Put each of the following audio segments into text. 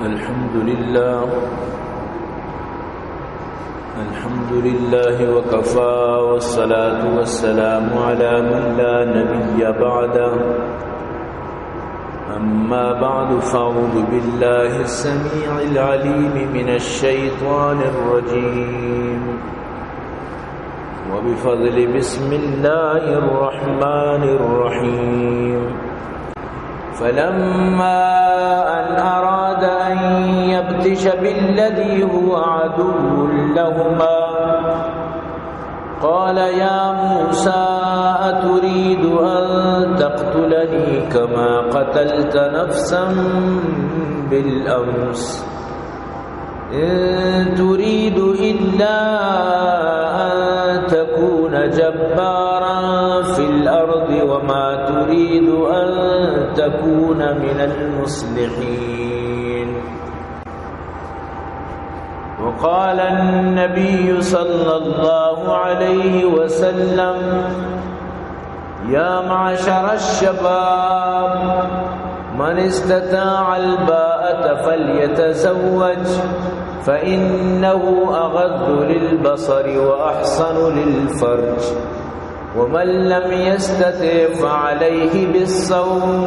الحمد لله. الحمد لله وكفى، والصلاة والسلام على من لا نبي بعده. أما بعد، فأعوذ بالله السميع العليم من الشيطان الرجيم. وبفضل بسم الله الرحمن الرحيم. فلما أن أراد أن يبطش بالذي هو عدو لهما قال يا موسى أتريد أن تقتلني كما قتلت نفسا بالأمس إن تريد إلا أن تكون جبارا في الأرض وما تريد أن تكون من المصلحين. وقال النبي صلى الله عليه وسلم يا معشر الشباب من استطاع الباءة فليتزوج فإنه أغض للبصر وأحصن للفرج ومن لم يستطع فعليه بالصوم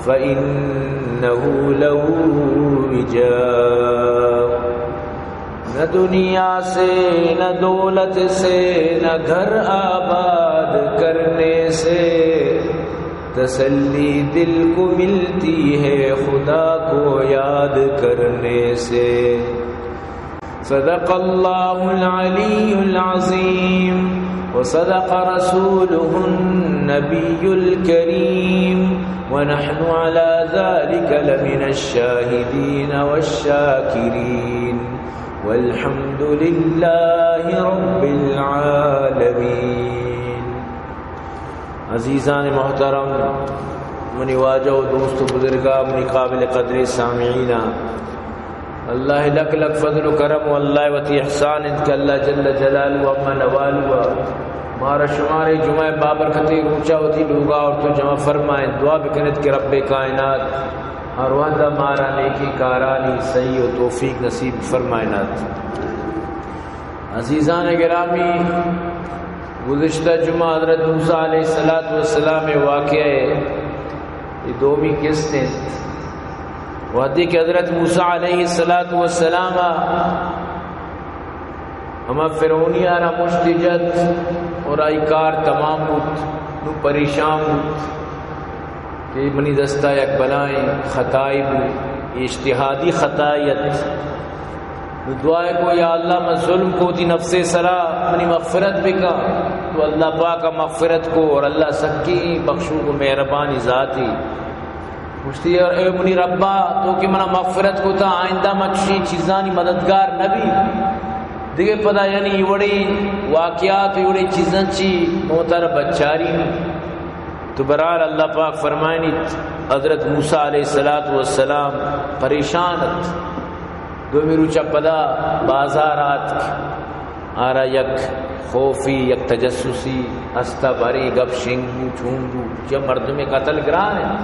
فإنه له وجاء. نہ دنیا سے، نہ دولت سے، نہ گھر آباد کرنے سے تسلی دل کو ملتی ہے خدا کو یاد کرنے سے. صدق الله العلي العظيم وصدق رسوله النبي الكريم ونحن على ذلك لمن الشاهدين والشاكرين. والحمد لله رب العالمين. عزیزان محترم، منی واجہ و دوست و بزرگاں، منی قابل قدریں سامعیناں، اللہ لک لک فضل و کرم و اللہ وتی احسان انت کہ اللہ جل جلالہ و عم نوالہ مارا شمارے جمعہ بابرکتیں روچا وتی لوگا اور تو جمع فرمائیں، دعا بکنت کہ رب کائنات ہر وہدا مارا نیکی کارانی سعی و توفیق نصیب فرمائنات. عزیزان گرامی، گزشتہ جمعہ حضرت موسیٰ علیہ الصلوۃ والسلام واقعہ ءِ اے دومی قسط انت. وہدے کہ حضرت موسیٰ علیہ الصلوۃ والسلام ہما فرعونی آرا مشت جت اور آئی کار تمام بوت، نو پریشان بوت کہ منی دستا یک بلائیں خطائے بوت، اجتہادی خطائے ات. نو دعائے کو، یا اللہ، من ظلم کو وتی نفس سرا، منی مغفرت بکا. تو اللہ پاک مغفرت کو اور اللہ سکی بخشوک و مہربانی ذاتی. گوشتی، اے منی ربا، تو کہ منا مغفرت کو تا، آئندہ من چشیں چیزانی مددگار نبی. دیگہ پدا یعنی اے وڑیں واقعات، اے وڑیں چیزاں چی من ترا بچاری نی. تو برحال اللہ پاک فرمائنیت، حضرت موسیٰ علیہ الصلوۃ والسلام پریشان ات. دومی روچا پدا بازار آتک، آرا یک خوفی، یک تجسسی ہستا، باریں گپ شنگ بو، چون بو، چہ مردمے قتل گران انت.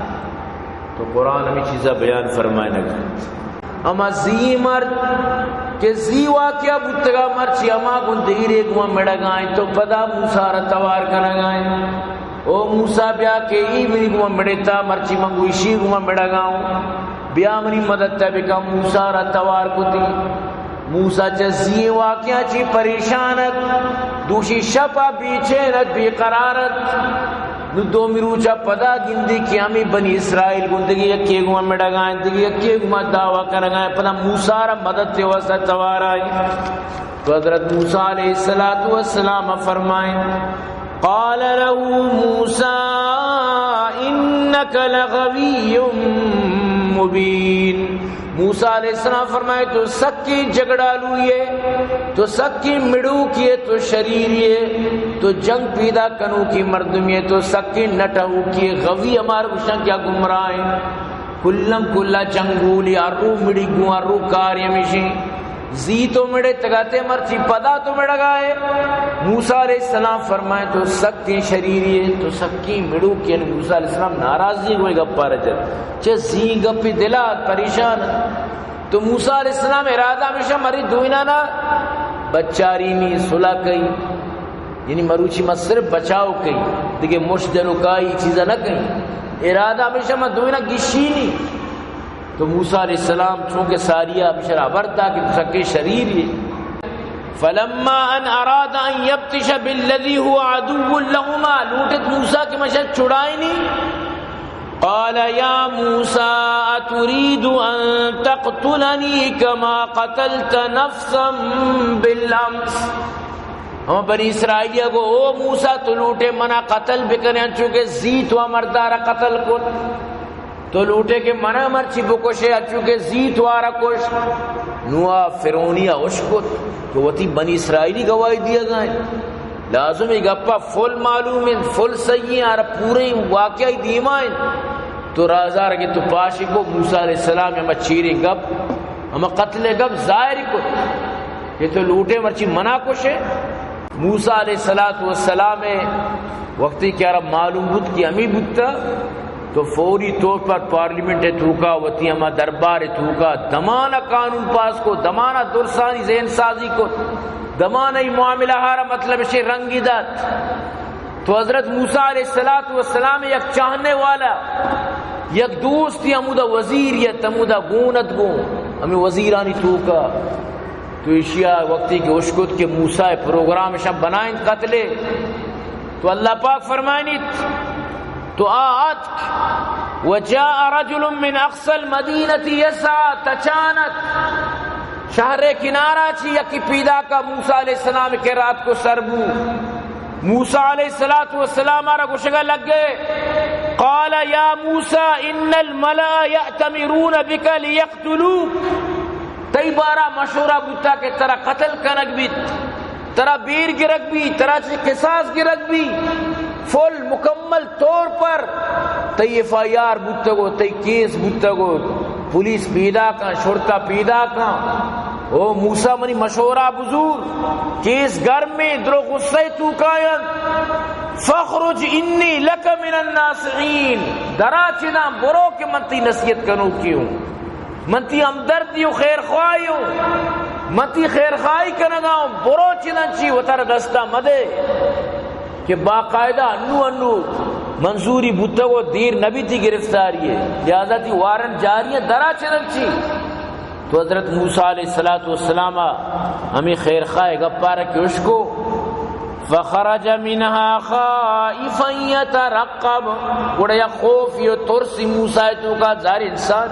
تو قرآن ہمے چیزا بیان فرمائنگ انت. ہما زی مرد کہ زی واقعہ بوتگا، مرچی ہما گوں دگرے گوں مڑگائیں، تو پدا موسیٰ را توار کنگائیں. او موسیٰ، بیا کہ ای منی گوما مڑتا، مرچی من گوں ایشی گوما مڑگا اوں، بیا منی مدد ءَ بکن. موسیٰ را توار کتی. موسیٰ چہ زی واقعہ چی پریشان ات، دوشی شپا بے چین ات، بے قرار ات. نو دومی روچا پدا گندی کہ ہمے بنی اسرائیل گوں دگہ یکے گوما مڑگا انت، دگہ یکے گوما دعویٰ کنگا انت، پدا موسیٰ را مدد ءِ واسطہ توار آئی. تو حضرت موسیٰ علیہ الصلوۃ والسلام فرمائیں، قال له موسیٰ إنك لغوي مبين. موسیٰ علیہ السلام فرمائے، تو سکیں جھگڑالوئے، تو سکیں مڑوکے، تو شریرے، تو جنگ پیدا کنوکیں مردمے، تو سکیں نٹہوکے، غوی ہمارا گوشاں کہ گمراہیں. کلم کلا جنگولی، ہر رو مڑی گوں، ہر رو کار ہمیشیں. زی تو مڑے تگاتے، مرچی پدا تو مڑگائے. موسیٰ علیہ السلام فرمائے، تو سکیں شریرے، تو سکیں مڑوکے. موسیٰ علیہ السلام ناراضی گوئے گپا رجت. چہ زی گپی دلا پریشان. تو موسیٰ علیہ السلام ارادہ ہمیشہ مری دوئینانا بچارینی، صلح کئی، یعنی مروچی ما صرف بچاؤ کئی، دیگه مش جنوکائی چیزا نہ کئی۔ ارادہ ہمیشہ ما دوئینا گشینی۔ تو موسیٰ علیہ السلام چونکہ ساریا ہمیشہ خبر دا کہ تو سکے شریر ئے۔ فلما ان اراد ان یبطش بالذی هو عدو لهما، لوٹت موسیٰ کہ مشا چھڑائینی۔ قال یا موسیٰ اترید ان تقتلنی کما قتلت نفسا بالامس۔ ہما بنی اسرائیلیا گو، او موسیٰ، تو لوٹے منا قتل بکنے انچو کہ زی تو آ مردارا قتل کت؟ تو لوٹے کہ منا مرچی بکشے انچو کہ زی تو آرا کشت؟ نو آ فرعونیا اشکت کہ وتی بنی اسرائیلی گواہی دیگا انت۔ لازم اے گپا فل معلوم انت، فل صحیح انت، آرا پورے واقعہ دیما انت۔ تو رازار کہ تو پاشی کو موسیٰ علیہ السلام ہما چیریں گپ، ہما قتل گپ ظاہر کت کہ تو لوٹے مرچی منا کشے۔ موسیٰ علیہ الصلوۃ والسلام وقتی کہ آرا معلوم بوت کہ ہمی بوتا، تو فوری طور پر پارلیمنٹ توکا وتی ہما دربار توکا دمانا قانون پاس کو، دمانا درسانی ذہن سازی کو، دمانا ای معاملہ ہارا مطلب شے رنگی دات۔ تو حضرت موسیٰ علیہ الصلوۃ والسلام یک چاہنے والا، یک دوستی ہمودا وزیر یا تمودا گونت گون، ہمیں وزیرانی توکا۔ تو ایشیا وقتی کہ اشکت کہ موسیٰ پروگرام شان بنائیں قتلے، تو اللہ پاک فرمائنیت، تو آ آتک، وجاء رجل من اقصى المدينة يسعى، تچان ات، شہر کنارا چی یکی پیداکا موسیٰ علیہ السلام کہ رات کو سر بو۔ موسیٰ علیہ الصلوۃ والسلام آرا گوشگا لگے، قال یا موسیٰ ان الملأ یأتمرون بک لیقتلوک۔ تئی بارا مشورہ بوتا کہ ترا قتل کنگ بیت، ترا بیر گرگ بیت، ترا چہ قصاص گرگ بیت۔ فل مکمل طور پر تئی ایف آئی آر بوتگو، تئی کیس بوتگو، پولیس پیدا کن، شرطہ پیدا کن۔ او موسیٰ، منی مشورہ بزور، کیس گرمیں، درو غصہ توکاین۔ فاخرج انی لک من الناصحین، درا چداں برو کہ من تئی نصیحت کنوکی ہوں۔ من تئی ہمدردی و خیرخواہی ہوں، من تئی خیرخواہی کنگا ہوں، برو چداں چی وتر دستا مدے۔ کہ باقاعدہ انو انو منظوری بوتگ و دیر نبی تئی گرفتاری ہے، لہذا تئی وارنٹ جاری ہے، درا چداں چی۔ تو حضرت موسیٰ علیہ الصلوۃ والسلام ہمیں خیرخواہ گپارا کہ اشکو، فخرج منها خائفا يترقب، گڑا یا خوف یا ترسی موسیٰ توکا ظاہر انسان،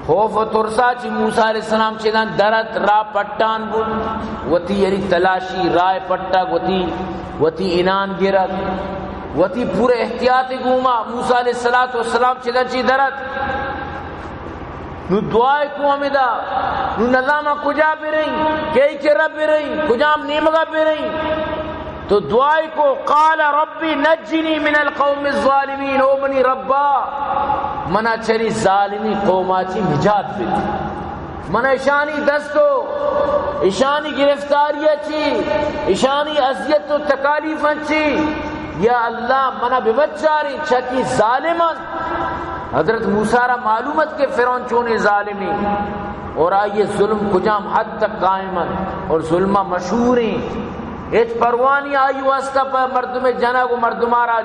خوف و ترسا چی موسیٰ علیہ السلام چداں درت، راہ پٹان بوت، وتی یعنی تلاشی، راہ پٹگ، وتی، وتی انان گرگ، وتی پورے احتیاط گوما موسیٰ علیہ الصلوۃ والسلام چداں چی درت۔ نو دعائے کو ہمدا، نو نظام کجا بریں، کئی کرا بریں، کجام نیمگا بریں۔ تو دعائے کو، قال رب نجنی من القوم الظالمین، او منی ربا، منا چری ظالمی قوما چی نجات بدے، منا اشانی دست و اشانی گرفتاری چی، اشانی اذیت و تکالیف چی، یا اللہ منا ببچاریں چکی ظالمن۔ حضرت موسیٰ را معلوم ات کہ فرعون چونیں ظالمیں اور آئی ظلم کجام حد تک قائم انت اور ظلم مشہوریں۔ ہچ پرواہ نی آئی واسطہ پہ مردم جنگ و مردمارا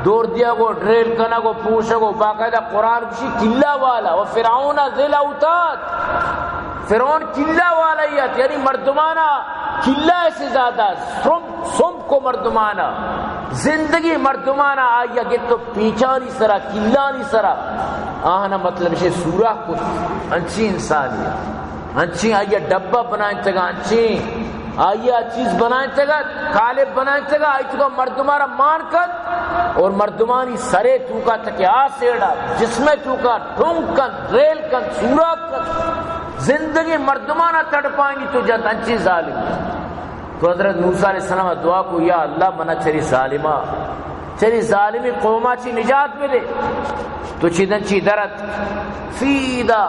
دور دیگ و ڈریل کنگ و پوشگ و باقاعدہ قرآن گوشی کلہ والا و فرعون ذی الاوتاد۔ فرعون کلہ والا یت، یعنی مردمانا کلہ سزا دات، سم، سم کو مردمانا، زندگی مردمانا آیا گت و پیچانی سرا، کلانی سرا، آہنا مطلب شے سوراخ کت۔ انچی انسانی، انچی آیا ڈبہ بنائیں تگا، انچی آیا چیز بنائیں تگا، قالب بنائیں تگا، آئی توکا مردمارا مان کت اور مردمانی سرے توکا تکے آسیڑا، جسمے توکا ٹھونک کن، ریل کن، سوراخ کن۔ زندگی مردمانا تڑپائینی تو جت، انچی ظالم۔ تو حضرت موسیٰ علیہ السلام دعا کو، یا اللہ منا چری ظالما، چری ظالمی قوما چی نجات بدے۔ تو چیدن چی درت سیدھا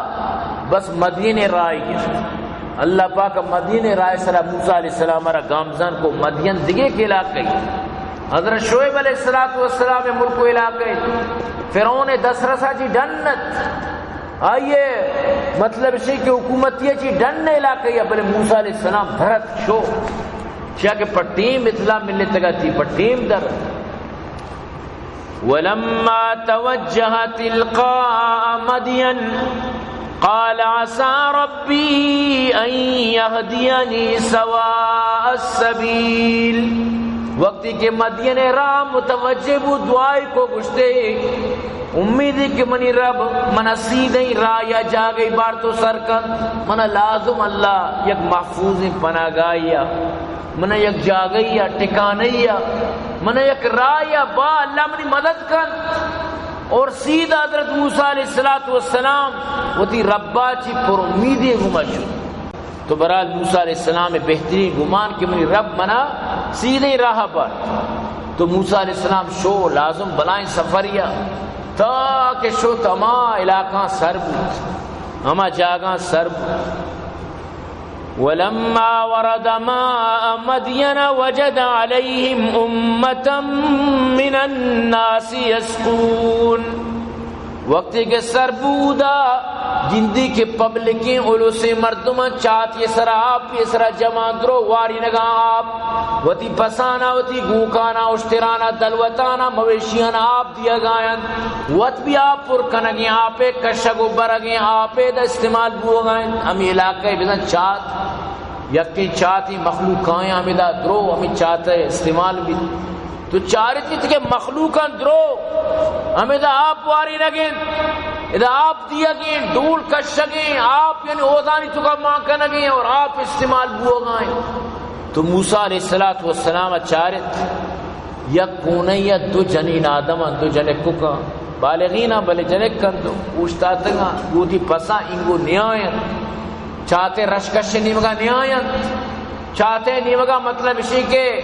بس مدینے راہ گرت۔ اللہ پاک مدینے راہ سرا موسیٰ علیہ السلام را گامزن کو، مدین دگے کے علاقہ۔ حضرت شعیب علیہ الصلوۃ والسلام ملک و علاقہ۔ فرعون دسترسا چی ڈنت۔ آئیے مطلب شی کہ حکومتی چی ڈن علاقہ یا، بلے موسیٰ علیہ السلام درت شو، چیا کہ پٹیم اطلاع ملتگا تی پٹیم در۔ ولما توجه تلقاء مدين قال عسى ربي أن يهديني سواء السبيل۔ وقتی کہ مدین راہ متوجہ بو، دعائے کو، گشتے، امیدی کہ منی رب منا سیدھیں راہ یا جاگہی بارتو سر کنت، منا لازم اللہ یک محفوظیں پناہگاہیا، منا یک جاگہیا، ٹکانہیا، منا یک راہیا با، اللہ منی مدد کنت۔ اور سیدھا حضرت موسیٰ علیہ الصلوۃ والسلام وتی ربا چی پر امیدی گما شد۔ تو برحال موسیٰ علیہ السلام بہترین گمان کہ منی رب منا سیدھیں راہ بارت۔ تو موسیٰ علیہ السلام شو لازم بلائیں سفریا، تا کہ شو ہما علاقہ سر بوت، ہما جاگہ سر بوت۔ ولما ورد ماء مدين وجد عليهم أمة من الناس يسقون۔ وقتی کہ سر بودا گندی کہ پبلکیں السیں مردماں چاتی سرا، آپی سرا جمع درو وارینگا آپ، وتی پسانا، وتی گوکانا، اشترانا، دلوتانا، مویشیانا آپ دیگا انت، وت بھی آپ پر کنگیں، آپے کشگ و برگیں، آپے دا استعمال بوگا انت۔ ہمی علاقہ بزن چات، یکیں چاتی مخلوق کائیں ہمیں دا درو، ہمیں چات استعمال بھی۔ تو چارتی کہ مخلوقاں درو ہمیں دا آپ وارینگیں، ادا آپ دیگیں، ڈول کشگیں، آپ یعنی اوزانی توکا مان کنگیں اور آپ استعمال بوگائیں۔ تو موسیٰ علیہ الصلوۃ والسلام چارت، یک کونہ یا دو جنین آدم، دو جنکوکاں، بالغین، بلے جنکاں، دو اوشتاتگاں، گوتی پساں انگو نیاینت، چاتے رشکش نیمگا نیاینت، چاتے نیمگا مطلب اشی کہ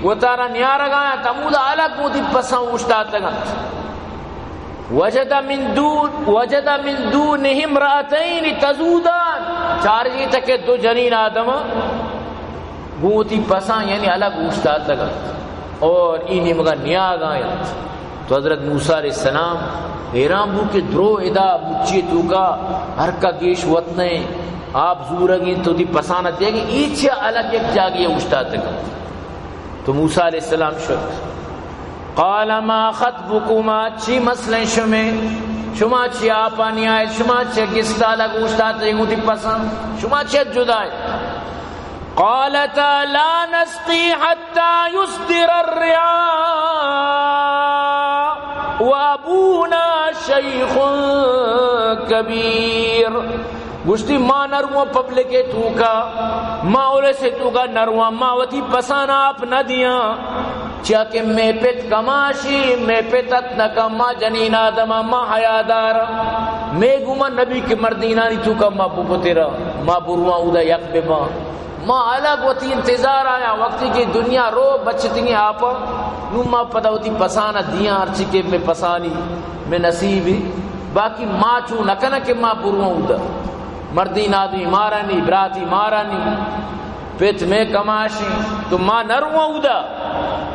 وتارا نیارگا انت، ہمودا الگ گوتی پساں اوشتاتگاں۔ وجد من دون، وجد من دونهم امرأتين تذودان، چارگی تکے دو جنین آدم گوں وتی پساں یعنی الگ اوشتاتگ انت اور ای نیمگا نیاگ آینت۔ تو حضرت موسیٰ علیہ السلام حیران بو کہ درو ادا مچی توکا ہر کا گیش وت نئے، آپ زورگیں تو دی پسانت دیگیں، ای چیا الگ یک جاگے اوشتاتگ انت۔ تو موسیٰ علیہ السلام شت۔ قال ما خطبكما، چی مسئلہ شمے؟ شما چی آپانی آئے؟ شما چی گستا لگ اوشتاتے گوتی پسند؟ شما چی جدائے؟ قالتا لا نسقي حتى يصدر الرعاء وأبونا شيخ كبير۔ گوشتی، ما نرواں پبلک ءِ توکا، ما الس ءِ توکا نرواں، ما وتی پسان ءَ آپ نہ دیاں، چیا کہ مئے پت کماشی، مئے پت ات نہ کن، ما جنین آدم آں، ما حیادار آں، مئے گوما نبی کہ مردینانی توکا ما بپتراں، ما برواں اودا یک بباں۔ ما الگ وتی انتظار آیاں، وقتی کہ دنیا رو بچتگیں آپاں، نوں ما پدا وتی پسان ءَ دیاں، ہرچی کہ مئے پسانی، مئے نصیبی۔ باقی ما چو نہ کناں کہ ما برواں اودا۔ مردین آدمی مارانی، براتی مارانی، پت مئے کماشیں، تو ما نہ رواں اودا۔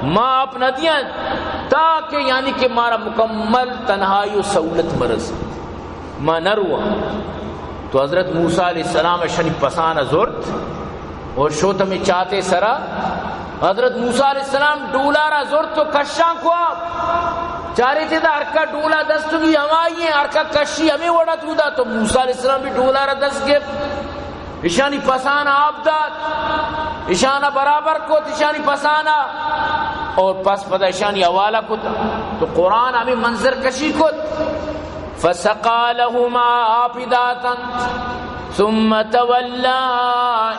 ما آپ نہ دیاں تاکہ یعنی کہ مارا مکمل تنہائی و سہولت مرسیت۔ ما نہ رواں۔ تو حضرت موسیٰ علیہ السلام اشانی پسان ءَ زرت اور شوت ہمے چاتے سرا۔ حضرت موسیٰ علیہ السلام ڈولا را زرت و کشاں کو آپ۔ چارے چہ دا ہرکا ڈولا دستگی ہمائی ہیں، ہرکا کشی ہمیں وڑا تو دا۔ تو موسیٰ علیہ السلام بھی ڈولا را دست گپت، اشانی پسان ءَ آپ دات، اشانا برابر کت، اشانی پسان ءَ، اور پس پدا اشانی حوالہ کت۔ تو قرآن ہمیں منظر کشی کت۔ فسقى لهما، آپی داتنت۔ ثم تولى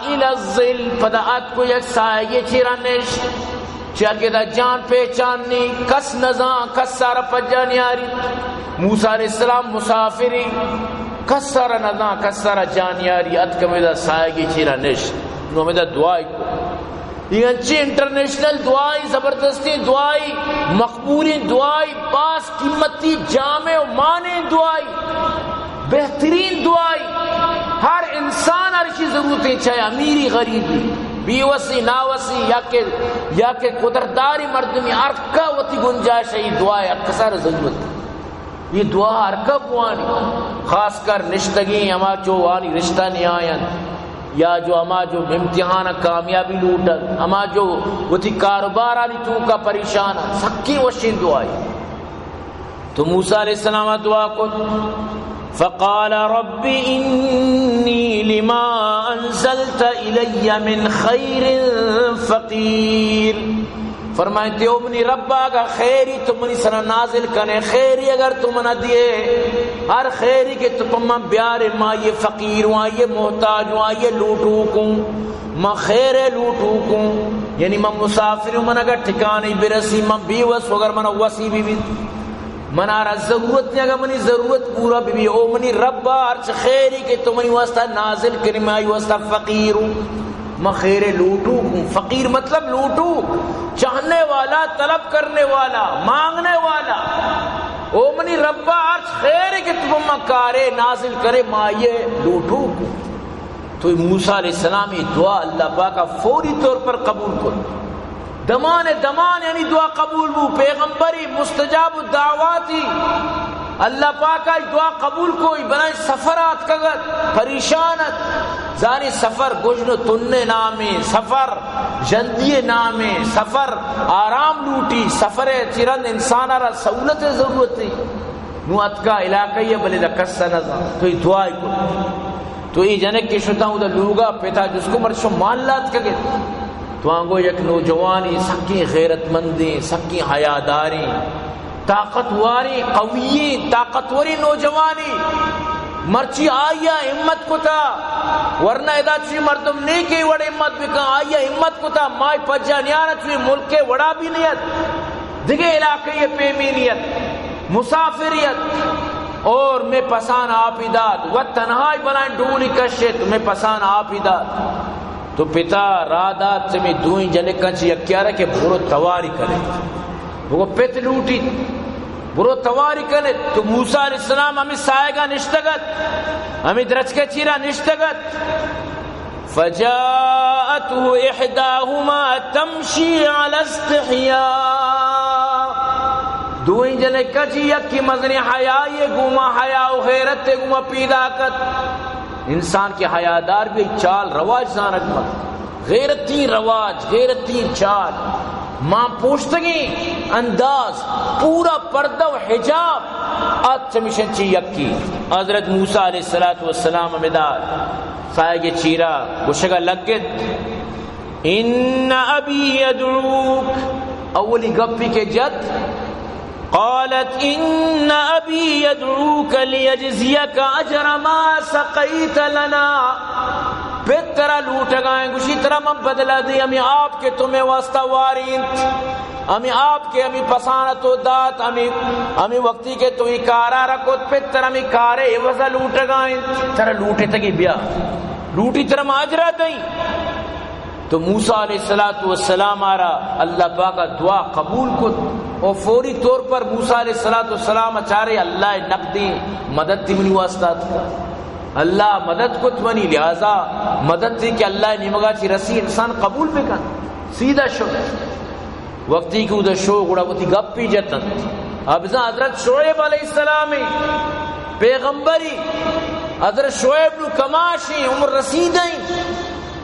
إلى الظل، پدا اتک و یک سایگے چیرا نشت۔ چیا کہ دا جان پہچان نی، کس نزان، کس سارا پجا نیاری۔ موسیٰ علیہ السلام مسافری، کس سارا نزان، کس سارا جان نیاری۔ اتک ہمیں دا سایگے چیرا نشت۔ نو ہمیں دا دعائی کو۔ اے انچیں انٹرنیشنل دعائی، زبردستیں دعائی، مقبولیں دعائی، باز قیمتی، جامع و مانیں دعائی، بہترین دعائی۔ ہر انسان ہرچی ضرورتیں، چاہے امیری غریبی، بیوسی ناوسی، یا کہ، یا کہ قدرتداری مردمی، ہر کا وتی گنجائش ءَ اے دعائے ہر کسا را ضرورت۔ یہ دعا ہر کس بوانی، خاص کر نشتگیں ہما جو وانی رشتہ نیاینت یا جو ہما جو امتحان کامیابی لوٹنت، ہما جو وتی کاروبارانی توکا پریشان انت، سکیں وشیں دعائے۔ تو موسیٰ علیہ السلام دعا کت، فقال رب انی لما انزلت الی من خیر فقیر۔ فرمائیت، او منی رب، اگا خیری تو منی سرا نازل کنے، خیری اگر تو منا دیے، ہر خیری کہ تو پہ من بیارے، ما یہ فقیر ہوں، یہ محتاج ہوں، یہ لوٹوک ہوں، ما خیر لوٹوک ہوں، یعنی ما مسافر ہوں، من اگر ٹھکانے برسی، ما بے وس، اگر من وسی بھی بھی، منارا ضرورت نہیں، اگر منی ضرورت پورا بھی بھی، او منی رب، ہرچ خیری کہ تو منی واسطہ نازل کنے، ما آئی واسطہ فقیر ہوں۔ من خیر لوٹوک ہوں۔ فقیر مطلب لوٹوک، چاہنے والا، طلب کرنے والا، مانگنے والا۔ او منی ربا، ہرچ خیر کہ تو من کارے نازل کرے، ما یہ لوٹوک ہوں۔ تو موسیٰ علیہ السلام یہ دعا اللہ پاک فوری طور پر قبول کت۔ دمان دمان یعنی دعا قبول بو، پیغمبری مستجاب الدعواتی، اللہ پاک آئی دعا قبول کو، ای بلائیں سفر آتکگ ات، پریشان ات۔ زانی سفر گژن و تن نامیں، سفر ژندی نامیں، سفر آرام لوٹی، سفر چی رند انسان را سہولت ضرورت ہے۔ نو اتکا علاقہ یہ بلے دا کس نہ زان۔ تو ای دعا کو۔ تو ای جنک کے شتا ہوں دا لوگا پتا جس کو مرچو مان لات کگے۔ تو آنگو یک نوجوانی سکیں غیرت مندیں، سکیں حیاداریں، طاقتواریں، قوییں، طاقتوریں نوجوانی۔ مرچی آیا ہمت کتا، ورنہ ادا چوی مردم نیکے وڑ ہمت بکن، آیا ہمت کتا، مائی پجا نیانا چوی ملک وڑا بھی نیت، دگہ علاقے پیمی نیت، مسافریت، اور میں پسان آپی دات، و تنہائی بلائیں ڈولی کشت، میں پسان آپی دات۔ تو پتا راہ دات، چمی دوئیں جنکاں چی یکیارا کہ برو تواری کنے۔ بگو پت لوٹی، برو تواری کنے۔ تو موسیٰ علیہ السلام ہمیں سائگا نشتگت، ہمیں درچکے چیرا نشتگت۔ فجاءته إحداهما تمشي على استحياء۔ دوئیں جنکاں چی یکی مزنیں حیائے گوما، حیا و غیرت گوما پیدا کت۔ انسان کے حیادار بھی چال رواج زانگ مت۔ غیرتی رواج، غیرتی چال، مان پوشتگیں انداز، پورا پردہ و حجاب ات چمیشن چی یکی۔ حضرت موسیٰ علیہ الصلوۃ والسلام ہمیں دار سائگ چیرا گوشگا لگت، ان ابی یدعوک۔ اولی گپی کے جت، قالت ان ابی یدعوک لیجزیک اجر ما سقیت لنا۔ پت ترا لوٹگائیں، گوشی ترا من بدلہ دی ہمیں آپ کے تمہیں واسطہ وارینت۔ ہمیں آپ کے ہمیں پسانہ تو دات، ہمیں، ہمیں وقتی کے تو ای کارا رکھت، پت ترا ہمیں کارے عوضہ لوٹگائیں۔ ترا لوٹے تگی بیا۔ لوٹی ترا ما اجرہ دیں۔ تو موسیٰ علیہ الصلوۃ والسلام آرا اللہ پاک دعا قبول کت اور فوری طور پر موسیٰ علیہ الصلوۃ والسلام چارے اللہ نقدی مدد تی منی واسطہ اتکا۔ اللہ مدد کت منی، لہذا مدد تی کہ اللہ نیمگا چی رسی انسان قبول بکن۔ سیدھا شد۔ وقتی کہ ادا شو گڑا وتی گپی جتن۔ ابزاں حضرت شعیب علیہ السلام پیغمبری، حضرت شعیب نو کماشی عمر رسیدیں۔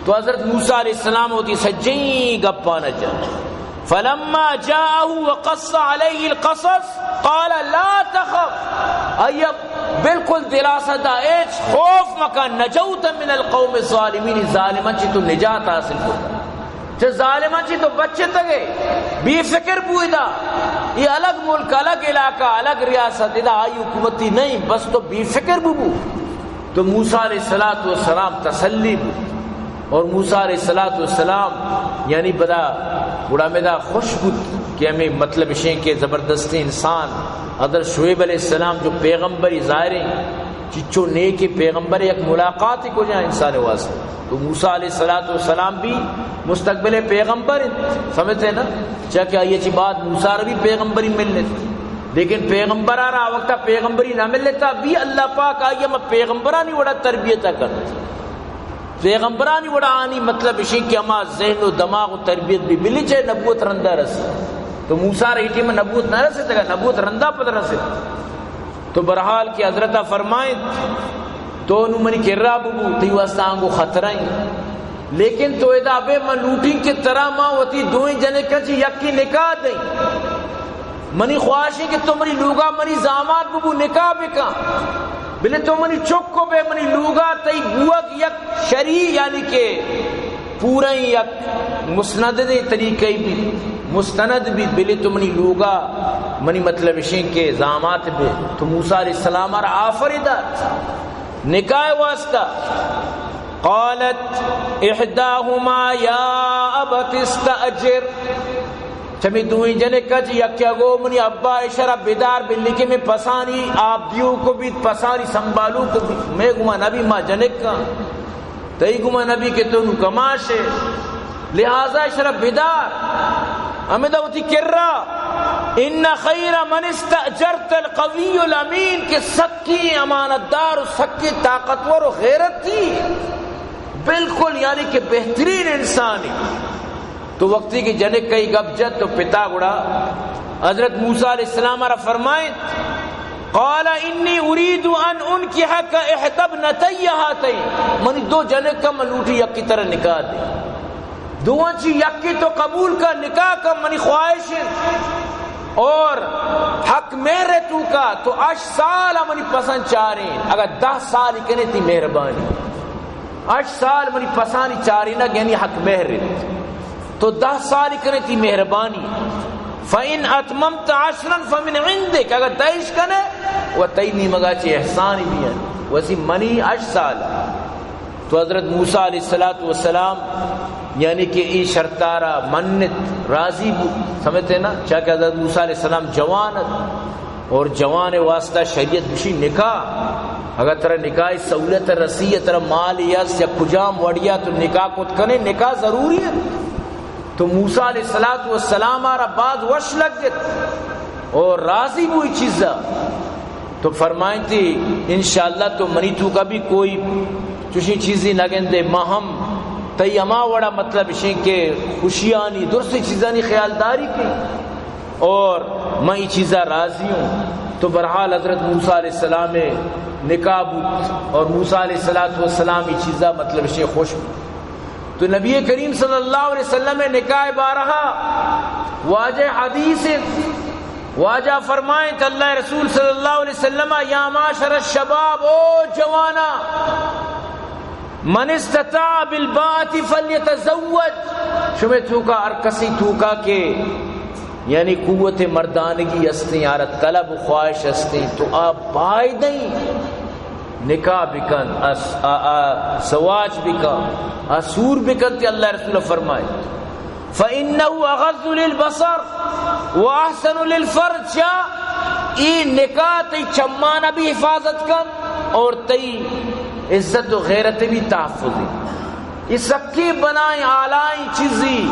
تو حضرت موسیٰ علیہ السلام وتی سجیں گپاں جت۔ فلما جاءه وقص عليه القصص قال لا تخف۔ آئی بالکل دلاسہ دا، ہچ خوف مکن، نجوت من القوم الظالمین، ظالماں چی تو نجات حاصل کت۔ چہ ظالماں چی تو بچتگے، بے فکر بو ادا۔ یہ الگ ملک، الگ علاقہ، الگ ریاست، ادا آئی حکومتی نہیں، بس تو بے فکر بو بو۔ تو موسیٰ علیہ الصلوۃ والسلام تسلی بو۔ اور موسیٰ علیہ الصلوۃ والسلام یعنی بدا گڑا میں دا خوش بوت کہ ہمیں مطلب اشیں کہ زبردستیں انسان حضرت شعیب علیہ السلام جو پیغمبری ظاہریں چچو نیکیں پیغمبر یک ملاقات کو جا انسان واسطے۔ تو موسیٰ علیہ الصلوۃ والسلام بھی مستقبل پیغمبر انت، سمجھتے نا؟ چا کہ آئی چی بعد موسیٰ را بھی پیغمبری ملت، لیکن پیغمبر آ رہا وقتا پیغمبری نہ ملتا بھی اللہ پاک آئی ہم پیغمبرانی وڑا تربیت کرت۔ پیغمبرانی وڑا آنی مطلب اشی کہ ہما ذہن و دماغ و تربیت بھی ملی چاہے نبوت رندا رسی۔ تو موسیٰ را ای ٹیم نبوت نہ رسیتگا، نبوت رندا پد رسیت۔ تو بہرحال کہ حضرت فرمائیں، تو نو منی کرا ببو، تئی واسطہ آنگو خطرہ ایں۔ لیکن تو ادا بے، من لوٹیں کہ ترا ما وتی دوئیں جنکاں چہ یکی نکاح دئیں۔ منی خواہش ایں کہ تو منی لوگا منی زامات ببو، نکاح بکن۔ بلے تو منی چک کو بے، منی لوگا تئی بوگ یک شرعی، یعنی کہ پورا یک مسندیں طریقہ بیت، مستند بیت، بلے تو منی لوگا، منی مطلب اشیں کہ زامات بے۔ تو موسیٰ علیہ السلام را آفر دات نکاح واسطہ۔ قالت احداهما يا أبت استأجر۔ چمی دوئیں جنکاں چہ یکے گو، منی ابا، اشرا بدار، بلے کہ میں پسانی آپ دیو کو بیت، پسانی سنبھالو کو بیت، میں گما نبی ما جنکاں۔ تئی گما نبی کہ تو نو کماش ئے، لہذا اشرا بدار۔ ہمدا وتی کرا، ان خیر من استأجرت القوی الامین، کہ سکیں امانت دار و سکیں طاقتور و غیرتی، بالکل یعنی کہ بہترین انسانی۔ تو وقتی کہ جنک کئی گپ جت تو پتا گڑا حضرت موسیٰ علیہ السلام را فرمائیں، قال إني أريد أن أنكحك إحدى ابنتي هاتين، منی دو جنک من لوٹی یکی ترا نکاح دے، دوواں چی یکی تو قبول کن، نکاح کن، منی خواہش ہے۔ اور حق مہر ہے تو کا، تو اش سال منی پسند چاریں، اگر دہ سال کنے تی مہربانی۔ اش سال منی پسانی چارینگ یعنی حق مہر انت۔ تو دہ سال کنے تی مہربانی۔ فإن أتممت عشرا فمن عندك، اگر دہ اش کنے و تئی نیمگا چہ احسانی بیان، وسی منی اش سال۔ تو حضرت موسیٰ علیہ الصلوۃ والسلام یعنی کہ ای شرطارا منت، راضی بو، سمجھتے نا؟ چاکہ حضرت موسیٰ علیہ السلام جوان ات۔ اور جوان واسطہ شریعت گوشی نکاح، اگر ترا نکاح سہولت رسی یا ترا مال یس یا کجام وڑیا تو نکاح کت کنے، نکاح ضروری ہے۔ تو موسیٰ علیہ الصلوۃ والسلام آرا باز وش لگت اور راضی بو ای چیزا۔ تو فرمائیں تی، انشاءاللہ تو منی تو کا بھی کوئی چوشی چیزی نہ گندے، ما ہم تئی ہما وڑا مطلب شیں کہ خوشیانی درست چیزانی خیالداری کی۔ اور من ای چیزا راضی ہوں۔ تو بہرحال حضرت موسیٰ علیہ السلام نکاح بوت اور موسیٰ علیہ الصلوۃ والسلام ای چیزا مطلب شے خوش بوت۔ تو نبی کریم صلی اللہ علیہ وسلم نکاح بارہا واجہ حدیث، واجہ فرمائیں کہ اللہ رسول صلی اللہ علیہ وسلم، یا معشر الشباب، او جوانا، من استطاع بالباءة فلیتزوج، شمے توکا ہر کسی توکا کہ یعنی قوت مردانگی ہستیں، آرا طلب و خواہش ہستیں، تو آ بائدیں نکاح بکن، اس-، آ-، آ زواج بکن، آ سور بکن، تی اللہ رسول فرمائے، فإنه أغض للبصر وأحسن للفرج، چا ای نکاح تئی چمانا بھی حفاظت کن اور تئی عزت و غیرت بھی تحفظ ہے۔ ای سکیں بنائیں آلائیں چیزی،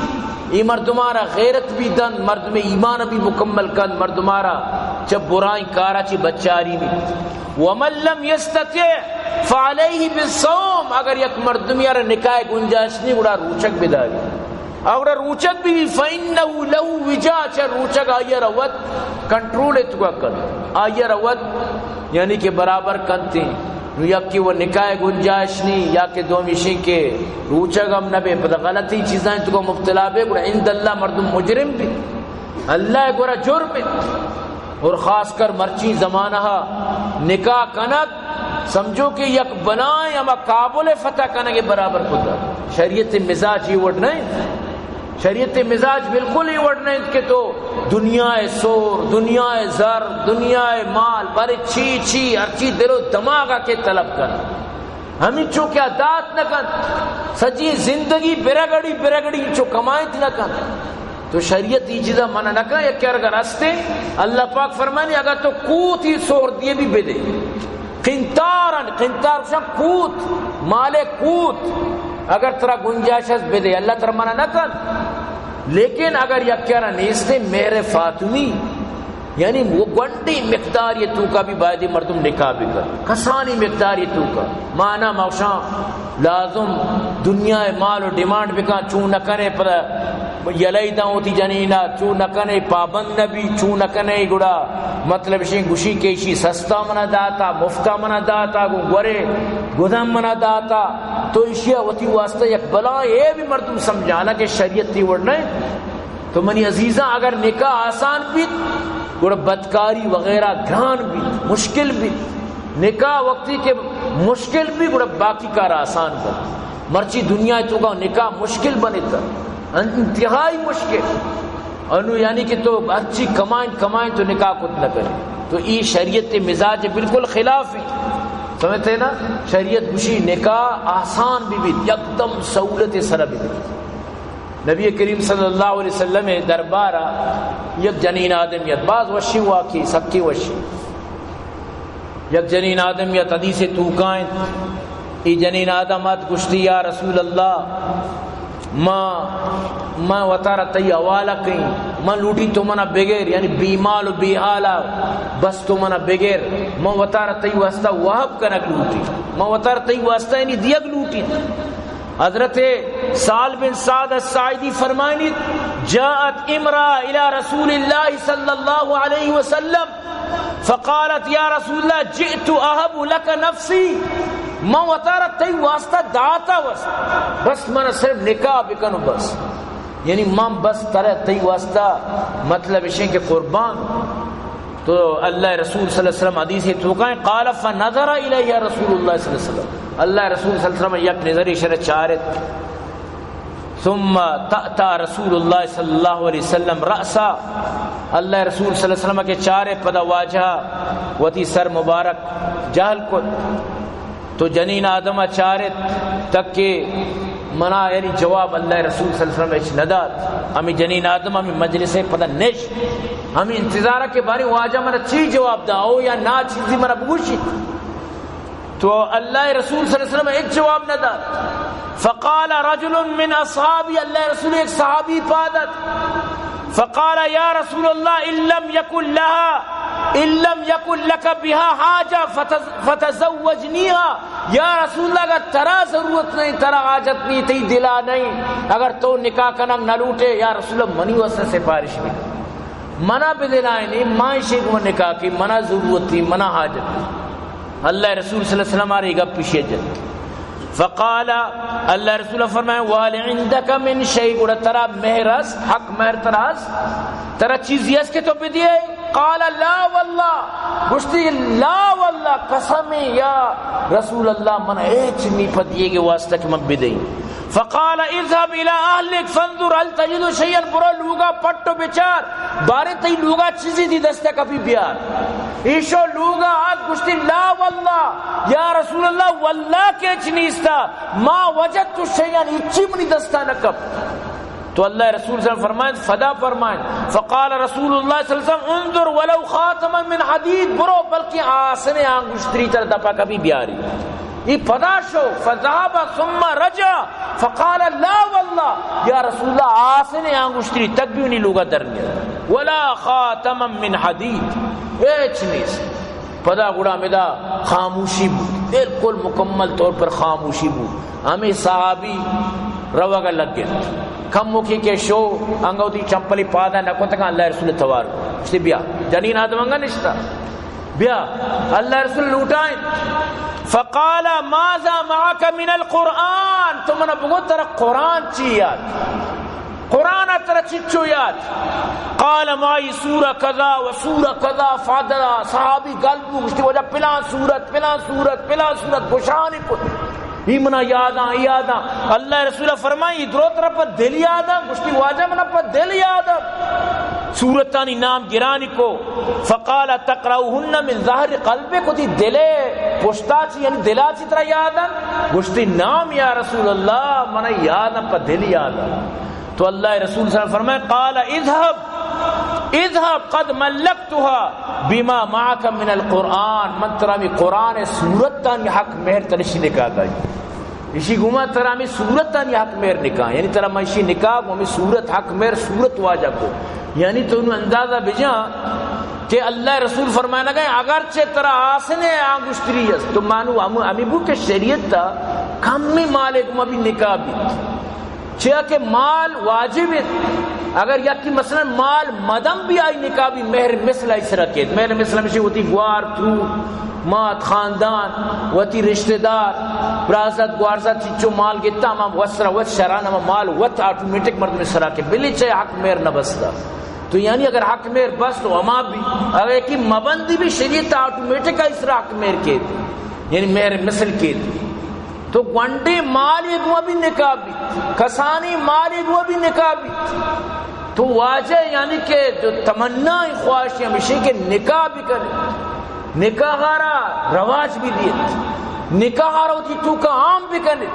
ای مردمارا غیرت بھی دن، مردم ایمان بھی مکمل کن، مردمارا چہ برائیں کارا چی بچاری بھی۔ ومن لم يستطع فعليه بالصوم، اگر یک مردمی آرا نکاح گنجائش نہیں، گڑا روچگ بداری۔ اور روچگ بھی، فإنه له وجاء، چہ روچگ آئی روت کنٹرول اتکا کن، آئی روت یعنی کہ برابر کنتی۔ نو یکی و نکاح گنجائش نہیں، یا کہ دومی شی کہ روچگ ہم نہ بے، پدا غلطی چیزاں تو کو مبتلا بے، گڑا عند اللہ مردم مجرم بھی، اللہ گورا جرم ہے۔ اور خاص کر مرچی زمانہ نکاح کنگ سمجھو کہ یک بلائیں ہما کابل فتح کنگ برابر کتا۔ شریعت مزاج یہ وڑ نہیں۔ شریعت مزاج بالکل یہ وڑ نہیں کہ تو دنیا سور، دنیا زر، دنیا مال، بارے چی چی، ہر چی دل و دماغ کے طلب کن۔ ہمیں چو کیا دات نہ کن۔ سجی زندگی برگڑی برگڑی چو کمائت نہ کن۔ تو شریعت ای چیزا منع نہ کن، یک اگر ہستے، اللہ پاک فرمانی، اگر تو کوتی سور دیے بھی بدے۔ قنطارن، قنطار گوشن کوت، مال کوت، اگر ترا گنجائش است بدے، اللہ ترا منع نہ کن۔ لیکن اگر یکے را نیستے مہر فاطمی، یعنی وہ گونڈی مقدار یہ تو کا بھی باید مردم نکاح بھی کر، کسانی مقدار یہ تو کا۔ مانا موشاں لازم دنیا مال و ڈیمانڈ بکن، چون نہ کنے پدا یلہ داں وتی جنینا، چو نہ کنے پابند نہ بی، چو نہ کنے گڑا مطلب شیں گوشی کہ ایشی سستا منا داتا، مفتا منا داتا، گوں گورے گدن منا داتا۔ تو ایشی وتی واسطہ یک بلائیں عیبے مردم سمجھانا کہ شریعت تی وڑ نہ۔ تو منی عزیزاں، اگر نکاح آسان بیت، گڑا بدکاری وغیرہ گران بیت، مشکل بیت۔ نکاح وقتی کہ مشکل بی، گڑا باقی کار آسان بی۔ مرچی دنیا توکا نکاح مشکل بنتا، انتہائی مشکل۔ انو یعنی کہ تو ہرچی کمائیں، کمائیں تو نکاح کت نہ کرے۔ تو ای شریعت مزاج بالکل خلاف ہے۔ سمجھتے نا؟ شریعت گوشی نکاح آسان بی بی، یکدم سہولت سر بی بی۔ نبی کریم صلی اللہ علیہ وسلم دربارا یک جنین آدم یت، باز وشی واقعی، سکی وشی۔ یک جنین آدم یت، حدیث توکائیں۔ ای جنین آدم ات، گوشتی، یا رسول اللہ، ما، ما وتارا تئی حوالہ کئیں، من لوٹی تو منا بگر، یعنی بے مال و بے حالا، بس تو منا بگر، من وتارا تئی واسطہ وہب کنگ لوٹی، من وتارا تئی واسطہ یعنی دیگ لوٹی۔ حضرت سہل بن سعد الساعدی فرمائنیت، جاءت امرأة الی رسول اللہ صلی اللہ علیہ وسلم فقالت، یا رسول اللہ، جئت اہب لک نفسی، من وتارا تئی واسطہ داتا بس، بس من صرف نکاح بکن و بس، یعنی من بس ترا تئی واسطہ مطلب اشیں کہ قربان۔ تو اللہ رسول صلی اللہ علیہ وسلم حدیث توکائیں، قال فنظر الیہ رسول اللہ صلی اللہ علیہ وسلم، اللہ رسول صلی اللہ علیہ وسلم یک نظر اشرا چارت۔ ثم تأتأ رسول اللہ صلی اللہ علیہ وسلم رأسہ، اللہ رسول صلی اللہ علیہ وسلم کہ چارے پدا واجہ وتی سر مبارک جہل کت۔ تو جنین آدم چارت تک کہ منا یعنی جواب اللہ رسول صلی اللہ علیہ وسلم اچ ندات۔ ہمیں جنین آدم ہمیں مجلس پدا نش، ہمیں انتظار کہ بارے واجہ منا چی جواب دا او یا نا چیزی منا بگوشی۔ تو اللہ رسول صلی اللہ علیہ وسلم ایک جواب نہ دات۔ فقال رجل من اصحابی، اللہ رسول ایک صحابی پادت۔ فقال یا رسول اللہ، ان لم یکن لها، ان لم یکن لک بها حاجہ فتز-، فتزوجنیها۔ یا رسول اللہ، اگر ترا ضرورت نہیں، ترا حاجت نہیں، تئی دلا نہیں، اگر تو نکاح کنگ نہ لوٹے، یا رسول اللہ، منی واسطہ سفارش بھی۔ منا بدلائیں، ما ایشی گوں نکاح کی، منا ضرورت تھی، منا حاجت تھی۔ اللہ رسول صلی اللہ علیہ وسلم آرے گپ پیشے جت۔ فقال، اللہ رسول فرمائے، وهل عندك من شيء، گڑا ترا مہر است، حق مہر ترا است، ترا چیزی است کہ تو بدیے؟ قال لا والله، گوشتی لا والله، قسم یا رسول اللہ، من ہیچ نی پدیے کے واسطہ کہ من بدئی۔ فقال اذهب الى اهلك فانظر هل تجد شيئا، برو لوگا پٹ و بچار، بارے تئی لوگا چیزی دی دستا کپی بیار۔ ایشو لوگا آت گوشتی، لا واللہ، یا رسول اللہ، واللہ کہ ہچ نیستا، ما وجدت شيئا، ہچی منی دستا نہ کپ۔ تو اللہ رسول صلی اللہ علیہ وسلم فرمائیں، فدا فرمائیں، فقال رسول اللہ صلی اللہ علیہ وسلم، انظر ولو خاتما من حديد، برو بلکہ آسن آنگشتری تر دپا کپی بیاری۔ ای پدا شو، فذهب ثم رجع فقال لا والله، یا رسول اللہ، آسن آنگشتری تک بھی منی لوگا در نیت، ولا خاتما من حديد، ہچ نیست۔ پدا گڑا ہمدا خاموشی بود، بالکل مکمل طور پر خاموشی بود۔ ہمیں صحابی روگا لگ گئے۔ کموکی کہ شو، انگا وتی چمپلی پادا نہ کتگاں، اللہ رسول توار کو۔ گوشتی، بیا، جنین آدم انگا نشتا۔ بیا، اللہ رسول لوٹائیں۔ فقال ماذا معك من القرآن؟ تو منا بگو ترا قرآن چی یات؟ قرآن ترا چچو یات؟ قال معي سورة كذا وسورة كذا، فادا صحابی گل بو، گوشتی، واجہ پلان سورت، پلان سورت، پلان سورت گوشانی کت۔ ای منا یاداں، ای یاداں۔ اللہ رسول فرمائی، ای درو ترا پہ دل یاداں؟ گوشتی، واجہ منا پہ دل یاداں۔ سورتانی نام گرانی کو۔ فقال تقرأهن من ظهر قلبك، وتی دلے پشتا چی، یعنی دلا چی ترا یاداں؟ گوشتی، نام یا رسول اللہ، منا یاداں، پہ دل یاداں۔ تو اللہ رسول صلی اللہ علیہ وسلم فرمائے، قال اذهب، اذهب قد ملكتها بما معك من القرآن، من ترا ہمے قرآن سورتانی حق مہر ترشی نکاح دائی۔ اشی گوما ترا ہمے سورتانی حق مہر نکاح، یعنی ترا من اشی نکاح گوں ہمے سورت حق مہر سورت واجہ کو۔ یعنی تو انو اندازہ بجان کہ اللہ رسول فرمانا گئے، اگرچہ ترا آسنے آنگشتری است، تو مانو ہم، ہمیں بو کہ شریعت تا کمی مالے گوما بھی نکاح بیت۔ چیا کہ مال واجب انت۔ اگر یکی مثلاً مال مدن بی، آئی نکاح بی، مہر مثل آئی سرا کیت۔ مہر مثل ہمیشی وتی گوار، ترو، مات، خاندان، وتی رشتہ دار، برازت، گوارزت، چچو مال گتا، ہما وت سرا وت شران ہما مال وت آٹومیٹک مردم سرا کیت، بلے چہ حق مہر نہ بستا۔ تو یعنی اگر حق مہر بست تو ہما بی، اگر یکی مبندی بی، شریعت آٹومیٹک آئی سرا حق مہر کیت، یعنی مہر مثل کیت۔ تو گونڈیں مالے گوں بی نکاح بیت، کسانیں مالے گوں بی نکاح بیت۔ تو واجہ یعنی کہ جو تمنا خواہش ہمیشی کہ نکاح بکنے، نکاح را رواج بی دیت، نکاح را وتی توکا عام بکنے۔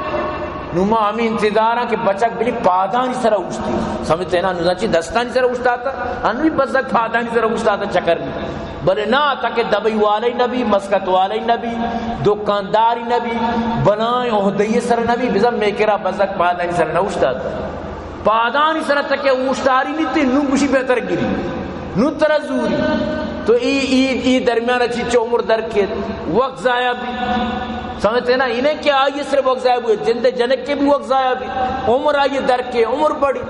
نو ما ہمیں انتظاراں کہ بچک بلی پادانی سرا اوشتی۔ سمجھتے نا؟ نو چی دستانی سرا اوشتاتا، انوی بزگ پادانی سرا اوشتاتا چکر بی۔ بلے نا، تاکہ دبئی والے نبی، مسکت والے نبی، دکانداری نبی، بلائیں عہدے سر نبی، بزن میکرا بزگ پادانی سر نہ اوشتاتا۔ پادانی سر تک اوشتاری نیتی، نو گوشی بہتر گری، نو ترا زوری۔ تو ای، ای، ای درمیان چی چو عمر در کے وقت ضائع بی۔ سمجھتے نا؟ انہیں کہ آئی سر وقت ضائع ہوئے، جند جنک کے بھی وقت ضائع بی، عمر آئی در کے، عمر بڑی۔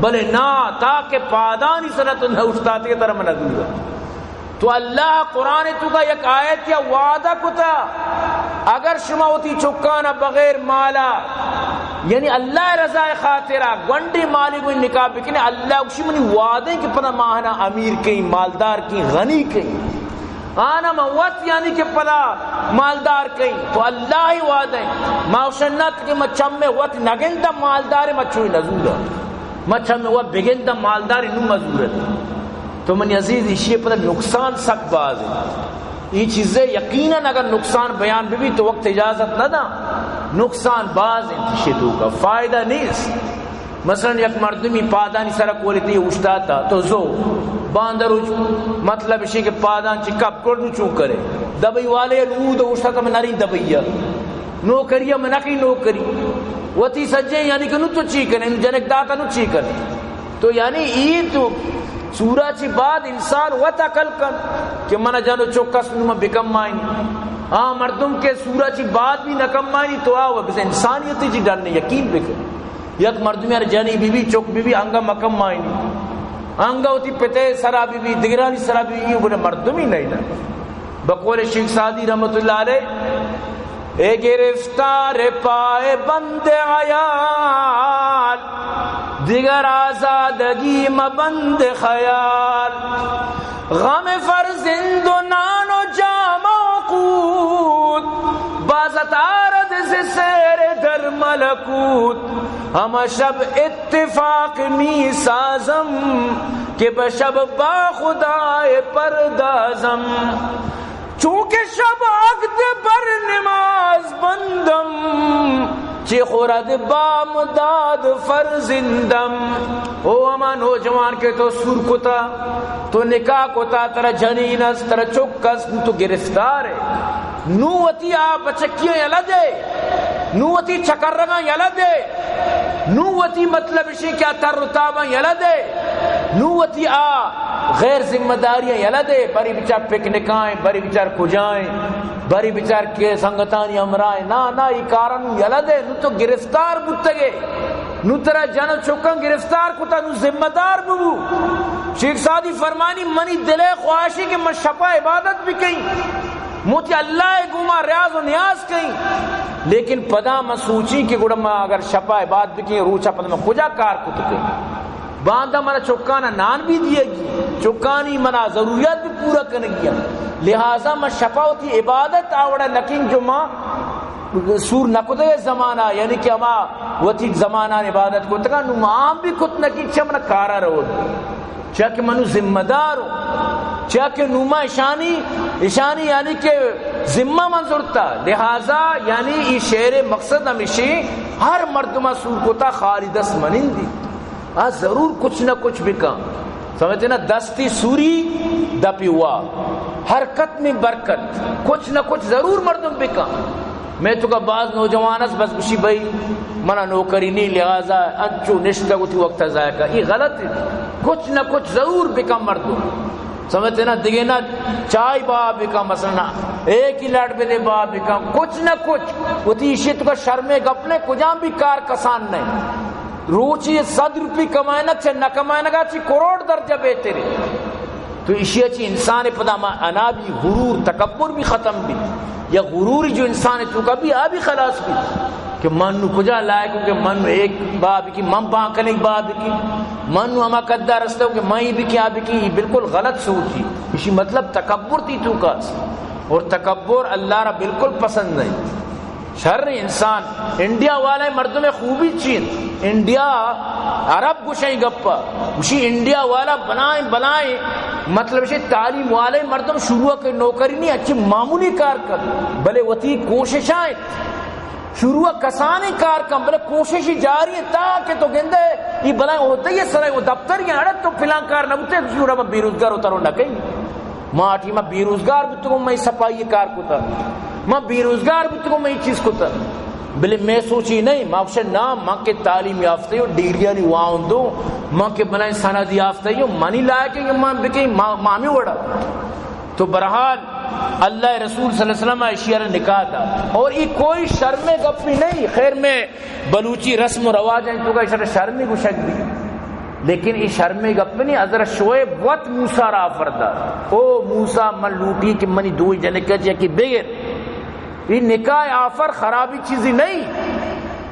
بلے نا، تاکہ پادانی سر تو نہ اوشتاتے ترا من زوری۔ تو اللہ قرآن توکا یک آیت یا وعدہ کتا، اگر شما وتی چکانا بغیر مالا، یعنی اللہ رضا خاطرا گونڈیں مالے گوں نکاح بکنے، اللہ گوشی منی وعدہ کہ پدا ما آنا امیر کئیں، مالدار کئیں، غنی کئیں۔ آنا من وت یعنی کہ پدا مالدار کئیں۔ تو اللہ وعدہ، ما اوشنات کہ ما چمے وت نگندہ مالدار، ما چوئی نزورا۔ ما چمے وت بگندہ مالدار، نو مزورت۔ تو منی عزیز، ایشی پدا نقصان سک باز انت۔ ای چیزے یقیناً اگر نقصان بیان ببی تو وقت اجازت نہ دا۔ نقصان باز انت، ایشی توکا فائدہ نیست۔ مثلاً یک مردمی پادانی سرا کولیتی اوشتاتا، تو زو باندروچ، مطلب ایشی کہ پادان چی کپ کر نو چون کرے۔ دبئی والے نو دو اوشتاتا میں نرین دبئی۔ نوکری ء منخی نوکری۔ وتی سجیں یعنی کہ نو تو چی کنے، نو جنک داتا نو چی کنے۔ تو یعنی ای تو سورا چی بعد انسان وت عقل کن کہ من جنو چک است نو من بکمائنی۔ آ مردم کہ سورا چی بعد بھی نہ کمائنی تو آ بس انسانیت چی ڈن یقین بکن۔ یک مردم یار جنی بی بی چک بی بی انگا مکمائنی۔ انگا وتی پتے سرا بی بی دگرانی سرا بی بی، یہ گڑا مردمی نہیں نا۔ بقول شیخ سعدی رحمت اللہ علیہ، اے گرفتار پائے بند عیال، دیگر آزادگی مبند خیال۔ غم فرزند و نان و جامه و قوت، بازت آرد ز سیر در ملکوت۔ همه شب اتفاق می‌سازم، که به شب با خدای پردازم. چونکه شب عقد بر نماز بندم، چه خورد بامداد فرزندم. او ہما نوجوان کہ تو سور کتا، تو نکاح کتا، ترا جنین است، ترا چک است، تو گرفتار ئے۔ نوں وتی آ بچکیاں یلہ دے، نوں وتی چکرگاں یلہ دے، نوں وتی مطلب اشی کہ آ تر و تاباں یلہ دے، نوں وتی آ غیر ذمہ داریاں یلہ دے، بری بچار پکنکائیں، بری بچار کجائیں، بری بچار کہ سنگتانی ہمراہیں۔ نا، نا، ای کاراں نوں یلہ دے، نوں تو گرفتار بوتگے، نوں ترا جن و چکاں گرفتار کتا، نوں ذمہ دار ببو۔ شیخ سعدی فرمانی، منی دلے خواہشی کہ من شپا عبادت بکیں۔ موتی اللہ ء گوما ریاض و نیاز کئیں، لیکن پدا من سوچی کہ گڑا من اگر شپا عبادت بکیں، روچا پدا من کجا کار کت کئیں؟ باندا منا چکانا نان بھی دیگی، چکانی منا ضروریات بھی پورا کنگی ہیں۔ لہذا من شپا وتی عبادت آوڑا نکیں جو ما سور نکتگے زمانہ، یعنی کہ ہما وتی زمانہ عبادت کتگا، نو ما ہم بھی کت نکیں، چہ منا کارا رود۔ چیا کہ منو ذمہ دار ہوں، چیا کہ نوں ما اشانی، اشانی یعنی کہ ذمہ من زرتا۔ لہذا یعنی ای شعر مقصد ہمیشی، ہر مردمہ سور کتا خالی دست منندی۔ آ ضرور کچھ نہ کچھ بکن۔ سمجھتے نا؟ دستی سوری دپی وا۔ حرکت میں برکت۔ کچھ نہ کچھ ضرور مردم بکن۔ میں تو کا بعض نوجوان است، بس گوشی بھائی منا نوکری نہیں، لہذا انچو نشتہ وتی وقت ضائع کا۔ یہ غلط ہے۔ کچھ نہ کچھ ضرور بکن مردم۔ سمجھتے نا؟ دیگه نا، چائے با بکن، مثلاً ایک ہی لڑ بدے با بکن، کچھ نہ کچھ۔ وتی اشی تو کا شرمے گپ نے، کجام بھی کار کسان نہیں۔ روچی صد روپی کمائنگ چہ نہ کمائنگا چی کروڑ درجہ بہتر ہے۔ تو اشیا چی انسان پدا ما انا بھی، غرور، تکبر بھی ختم بھی۔ یا غروری جو انسان توکا بھی، آ بھی خلاص بھی کہ من نو کجا لائق ہوں کہ من نو ایک باب کی، من بانکنک باب کی، من نو ہما قدر رستہ ہوں کہ من یہ بھی کیا بھی کی، یہ بالکل غلط سوچ ہے۔ اسی مطلب تکبر تی توکا، اور تکبر اللہ را بالکل پسند نہیں۔ شر انسان، انڈیا والے مردم خوبی چین، انڈیا، عرب گوشیں گپا، گوشی انڈیا والا بلائیں بلائیں، مطلب شی تعلیم والے مردم شروع کے نوکری نہیں، اچھی معمولی کار کر، بلے وتی کوششاں شروع کسانیں کار کن، بلے کوشش جاری ہے تاکہ تو گندے یہ بلائیں عہدے یہ سرے وہ دفتر یہ اڑت تو پلان کار نہ بوتے، شروع میں بے روزگار اترو نہ کہیں۔ ما ٹی ما بے روزگار بوتگوں، میں صفائی کار کتا، ما بے روزگار بوتگوں، میں چیز کتا، بلے میں سوچی نہیں، ما گوشے نا، ما کہ تعلیم یافتہ ہوں، ڈگریانی واہندوں، ما کہ بلائیں سند یافتہ ہوں، منی لائق ہے کہ ما بکیں، ما، ما ہمیں وڑا۔ تو بہرحال اللہ رسول صلی اللہ علیہ وسلم اشیا را نکاح دا، اور یہ کوئی شرم گپ بھی نہیں۔ خیر میں بلوچی رسم و رواج ہیں، تو کا اشارہ شرمی گوشگ بھی، لیکن یہ شرمی گپ نہیں۔ حضرت شعیب وت موسیٰ را آفر دات، او موسیٰ، من لوٹی کہ منی دوئی جنکہ چہ یکی بگر۔ یہ نکاح آفر خرابی چیزی نہیں۔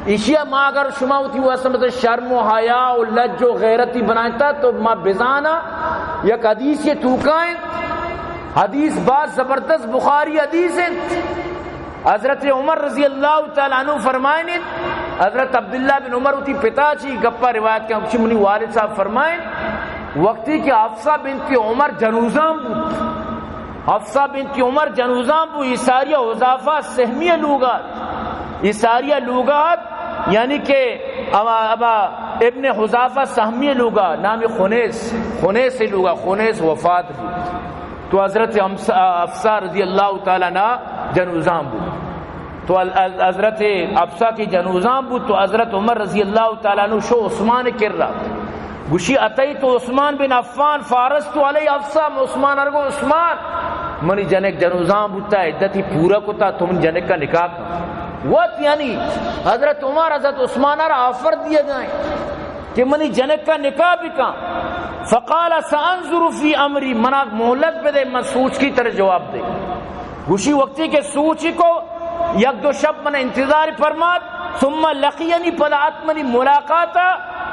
اشیا ما اگر شما وتی واسطہ مطلب شرم و حیا و لج و غیرتی بنائیں تا تو ما بزانا یک حدیث یہ توکائیں۔ حدیث باز زبردست، بخاری حدیث ہیں۔ حضرت عمر رضی اللہ تعالی عنہ فرمائنیت، حضرت عبداللہ بن عمر وتی پتا چی گپا روایت کن، گوشی منی والد صاحب فرمائن، وقتی کہ حفصہ بنت عمر جنوزان بود، حفصہ بنت عمر جنوزان بود، یہ ساری حذافہ سہمیہ لوگات، یہ ساری لوگات، یعنی کہ ابا، ابا ابن حذافہ سہمیہ لوگا، نام خنیس، خنیس لوگا، خنیس وفات بود۔ تو حضرت حمس-، حفصہ رضی اللہ تعالی عنہ جنوزان بود۔ تو ال-، ال-، حضرت حفصہ کی جنوزان بود، تو حضرت عمر رضی اللہ تعالی عنہ شو عثمان کرا۔ گوشی اتیت عثمان بن عفان فعرضت علیہ حفصہ، من عثمان ارگو عثمان، منی جنک جنوزان بوتا، عدتی پورا کتا، تو من جنک کا نکاح کن۔ وت یعنی حضرت عمر حضرت عثمان را آفر دیے گئے کہ منی جنک کا نکاح بکن۔ فقال سانظر فی امری، منا مہلت بدے، من سوچ کی تر جواب دے۔ گوشی وقتی کہ سوچی کو، یک دو شب من انتظار فرمات، ثم لقینی، پدا ات منی ملاقات،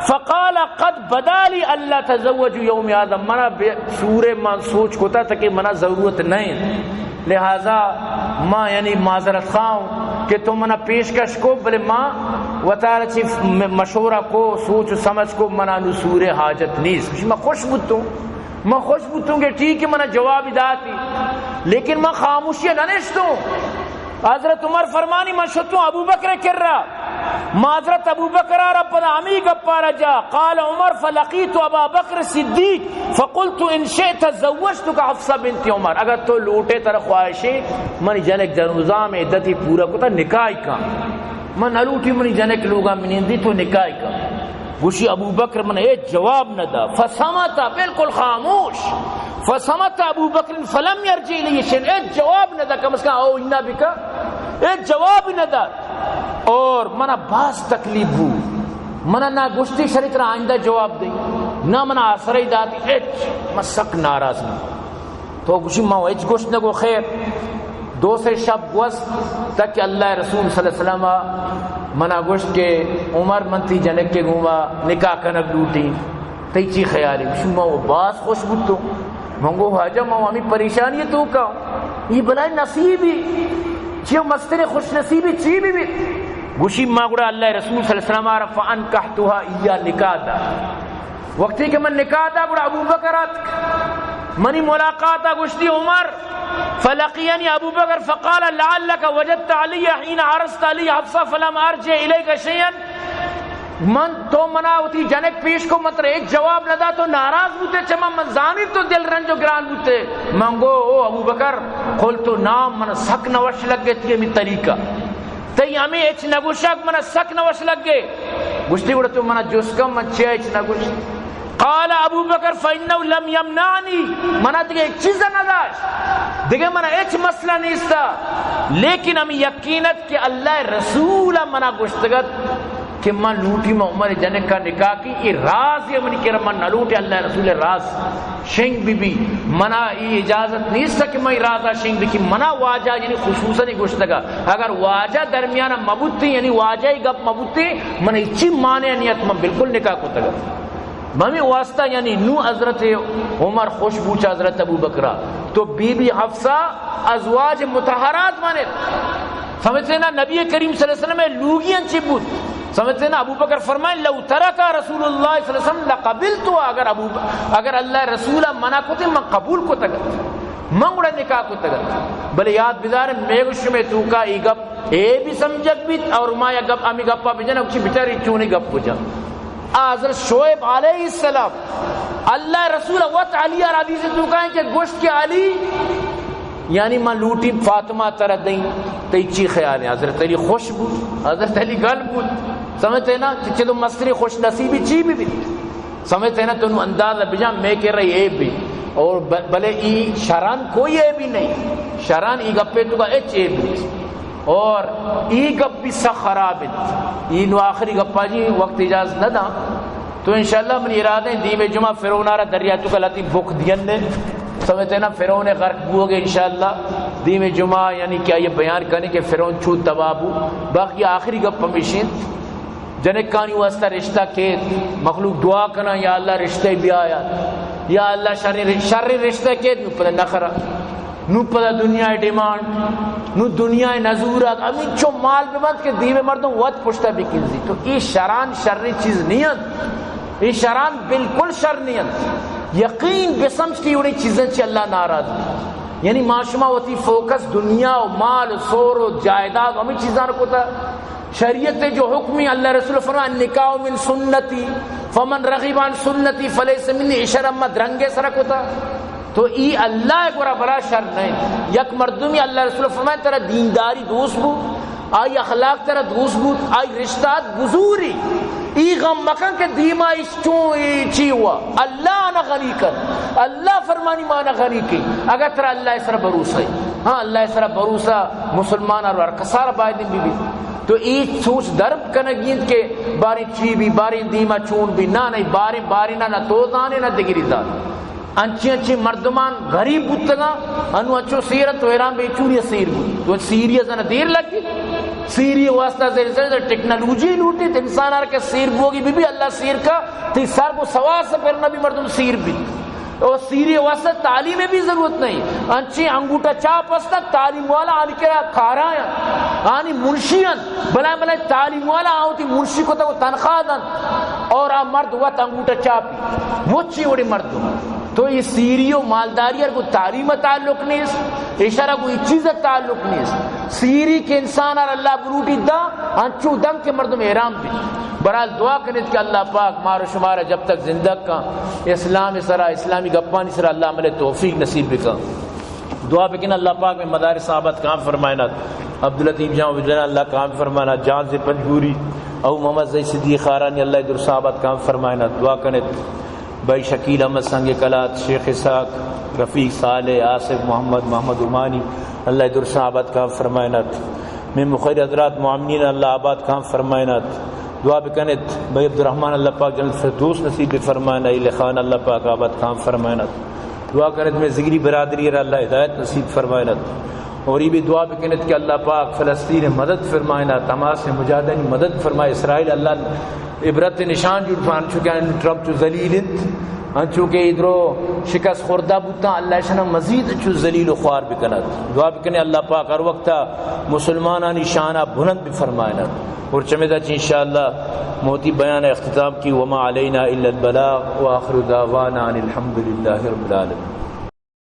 فقال قد بدا لی الا تزوج یوم هذا، منا بے سورے من سوچ کتا تکہ منا ضرورت نہیں۔ لہذا ما یعنی معذرت خواہ ہوں کہ تو منا پیشکش کو، بلے ما وتارا چی م-، مشورہ کو، سوچ و سمجھ کو، منا نو سورے حاجت نیست۔ ما خوش بوتوں، ما خوش بوتوں کہ ٹھیک ہے، منا جواب داتی، لیکن ما خاموشی نہ نشتوں۔ حضرت عمر فرمانی، من شتوں ابو بکر کرا، ما حضرت ابو بکر را پدا ہمی گپا را جا۔ قال عمر فلقیت ابا بکر صدیق فقلت ان شئت زوجتک حفصہ بنت عمر، اگر تو لوٹے، ترا خواہشیں، منی جنک جنوزام عدتی پورا کتا، نکاح کن۔ من نہ لوٹی منی جنک لوگا منندی، تو نکاح کن۔ گوشی ابو بکر من ہچ جواب نہ دا، فصمت، بالکل خاموش۔ فصمت ابو بکر فلم یرجع الی شیئا، ہچ جواب نہ دا، کم از کم او اینا بکا، ہچ جواب نہ دا۔ اور منا باز تکلیف بو، منا نہ گوشتی شری ترا آئندہ جواب دے، نہ منا آسرے داتی، ہچ، من سک ناراض بو۔ تو گوشی، ما ہچ گوشت نہ گو۔ خیر، دو سے شب گوست تک کہ اللہ رسول صلی اللہ علیہ وسلم منا گوشت کہ عمر، من تی جنک کے گوما نکاح کنگ لوٹی، تئی چی خیال ہے؟ گوشی، ما وہ باز خوش بوتوں۔ من گو، واجہ، ما ہمی پریشانی توکا، یہ بلائیں نصیبی، چی مستر خوش نصیبی چی بھی بھی۔ گوشی، ما گڑا اللہ رسول صلی اللہ علیہ وسلم را فانکحتها، ایا نکاح دا۔ وقتی کہ من نکاح دا، گڑا ابو بکر آتک، منی ملاقات آ گوشتی عمر، فلقینی ابو بکر فقال لعلک وجدت علی حین عرضت علی حفصہ فلم ارجع الیک شیئا۔ من، تو منا وتی جنک پیش کو، من ترا ہچ جواب نہ دا، تو ناراض بوتے چہ من، من زانی تو دل رنج و گران بوتے۔ من گو، او ابو بکر، قلت نعم، من سک نہ وش لگے تئی ہمے طریقہ۔ تئی ہمے ہچ نہ گوشگ منا سک نہ وش لگے۔ گوشتی، گڑا تو منا جست کن، من چیا ہچ نہ گوشت؟ قال ابو بکر فانه لم یمنعنی، منا دگہ ہچ چیز نہ داشت، دگہ منا ہچ مسئلہ نیستا، لیکن ہمے یقین ات کہ اللہ رسول منا گوشتگت کہ من لوٹی من عمر جنکا نکاح کی، اے راز اے منی کرا، من نہ لوٹی اللہ رسول راز شنگ بی بی، منا اے اجازت نیست کہ من اے رازا شنگ بی کی، منا واجہ یعنی خصوصاً گوشتگا، اگر واجہ درمیان مبوتی، یعنی واجہ گپ مبوتی، من اچی مانع نیت، من بالکل نکاح کتگا۔ ہمے واسطہ یعنی نو حضرت عمر خوش بوت چہ حضرت ابوبکرا، تو بی بی حفصہ ازواج مطہرات مانت۔ سمجھتے نا، نبی کریم صلی اللہ علیہ وسلم لوگی انچی بوت۔ سمجھتے نا، ابوبکر فرمائے، لو ترک رسول اللہ صلی اللہ علیہ وسلم لقبلت، اگر ابو، اگر اللہ رسول منع کتے، من قبول کتگ، من گڑا نکاح کتگ۔ بلے یاد بدار، میگوش میں تو کا ای گپ اے بھی سمجھگ بیت اور ما یک گپ، ہمیں گپا بجن، اچی بچاری چونی گپ بجن۔ آ حضرت شعیب علیہ السلام، اللہ رسول وت علی ار حدیث تو کہیں کہ گوشت کہ علی، یعنی من لوٹی فاطمہ ترا دیں، تئی چی خیال ہے؟ حضرت علی خوش بود، حضرت علی گل بود۔ سمجھتے نا کہ چلو مستری خوش نصیبی چی بھی بیت۔ سمجھتے نا، تو نو اندازہ بجان میں کہ رہی عیب بھی۔ اور ب-، بلے ای شران کوئی عیب ہی نہیں۔ شران ای گپے تو کا اچ عیب نہیں۔ اور ای گپ بھی سخ خراب ہے۔ ای نو آخری گپا جی، وقت اجازت نہ دا۔ تو انشاءاللہ من ارادہ ہیں دیم جمعہ فرعون آرا دریا تو کا لتی بک دین نے۔ سمجھتے نا، فرعون غرق بوگے انشاءاللہ دیم جمعہ، یعنی کہ یہ بیان کرنے کہ فرعون چو تباہ بو۔ باقی آخری گپ ہمیشین جنکانی واسطہ رشتہ کیت، مخلوق دعا کناں، یا اللہ رشتہ بیایا، یا اللہ شر، شر رشتہ کیت، نو پدا نخرا، نو پدا دنیا ڈیمانڈ، نو دنیا نزورا، ہمینچو مال ببند کہ دیوے مردم وت پشتا بکنزی۔ تو ای شران شر چیز نہیں انت، ای شران بالکل شر نہیں انت۔ یقین بسمجھ کہ اڑی چیزیں چی اللہ ناراض بی۔ یعنی ما شما وتی فوکس دنیا و مال و سور و جائیداد و ہمیں چیزاں کتا۔ شریعت جو حکم ہے، اللہ رسول فرمان، النکاح من سنتی، فمن رغب عن سنتی فلیس منی، اشر اما درنگے سر کتا۔ تو ای اللہ گورا بلا شر نہیں۔ یک مردمی اللہ رسول فرمان ترا دینداری دوست بو، آئی اخلاق ترا دوست بو، آئی رشتہ بزوری، ای غم مکن کہ دیما اش چون ای چی ہوا۔ اللہ آنا غنی کن، اللہ فرمانی ما آنا غنی کی۔ اگر ترا اللہ سر بھروسہ ہے، ہاں، اللہ سر بھروسہ مسلمان اور ہر کسار باید بی بی۔ تو ای سوچ درب کنگی انت کہ باریں چی بی، باریں دیما چون بی، نہ، نہیں، باریں، باریں نہ، نہ تو زانے، نہ دگری زانے۔ انچیں انچیں مردمان غریب بوتگاں، انو انچو سیر انت، تو حیران بے چوری سیر بوت۔ تو سیری زن دیر لگی، سیری واسطہ زر زر زر ٹیکنالوجی لوٹیت، انسان ہر کہ سیر بوگی بی بی، اللہ سیر کا، تی سر کو سوا سفر نبی مردم سیر بیت۔ او سیری واسطہ تعلیم بھی ضرورت نہیں۔ انچیں انگوٹا چاپ است، تعلیم والا آنی کرا کارا انت، آنی منشی انت، بلائیں بلائیں تعلیم والا آوتی منشی کو تو تنخواہ دنت، اور آ مرد وت انگوٹا چاپی، مچی وڑی مردم۔ تو یہ سیری و مالداری ار کو تعلیم تعلق نیست، اشارہ کو یہ چیز تعلق نیست۔ سیری کہ انسان ار اللہ بروٹی دا، انچو دم کہ مردم حیران بی۔ برحال دعا کنیت کہ اللہ پاک مار و شمار جب تک زندگ کا، اسلام سرا، اسلامی گپانی سرا اللہ عمل توفیق نصیب بکا۔ دعا بکن اللہ پاک میں مدارس آباد کام فرمائنات، عبداللطیف جان وجدان اللہ کام فرمائنات، جان سے پنجگوری، او محمد زئی صدیق خارانی اللہ درس آباد کام فرمائنات۔ دعا کنیت بھائی شکیل احمد سنگ کلات، شیخ اسحاق، رفیق صالح، آصف محمد، محمد عمانی، اللہ درس آباد کام فرمائنات۔ میں مخیر حضرات معاملین اللہ آباد کام فرمائنات۔ دعا بکنت بھائی عبدالرحمن اللہ پاک جنت فردوس نصیب بفرمائنات، اہل خان اللہ پاک آباد کام فرمائنات۔ دعا کنت میں ذگری برادری را اللہ ہدایت نصیب فرمائنات۔ اور یہ بھی دعا بکنت کہ اللہ پاک فلسطین مدد فرمائنات، حماس مجاہدین مدد فرمائے، اسرائیل اللہ عبرت نشان جوڑ بکن، انچو کہ ٹرمپ چو ذلیل انت، انچو کہ ادرو شکست خوردہ بوتاں، اللہ اشانا مزید انچو ذلیل و خوار بکند۔ دعا بکنے اللہ پاک ہر وقت مسلمانانی شانہ بلند بفرمائنات۔ اور چمیدا چہ انشاءاللہ موتی بیان اختتام کی، وما علینا الا البلاغ، وآخر دعوانا ان الحمد للہ رب العالمین۔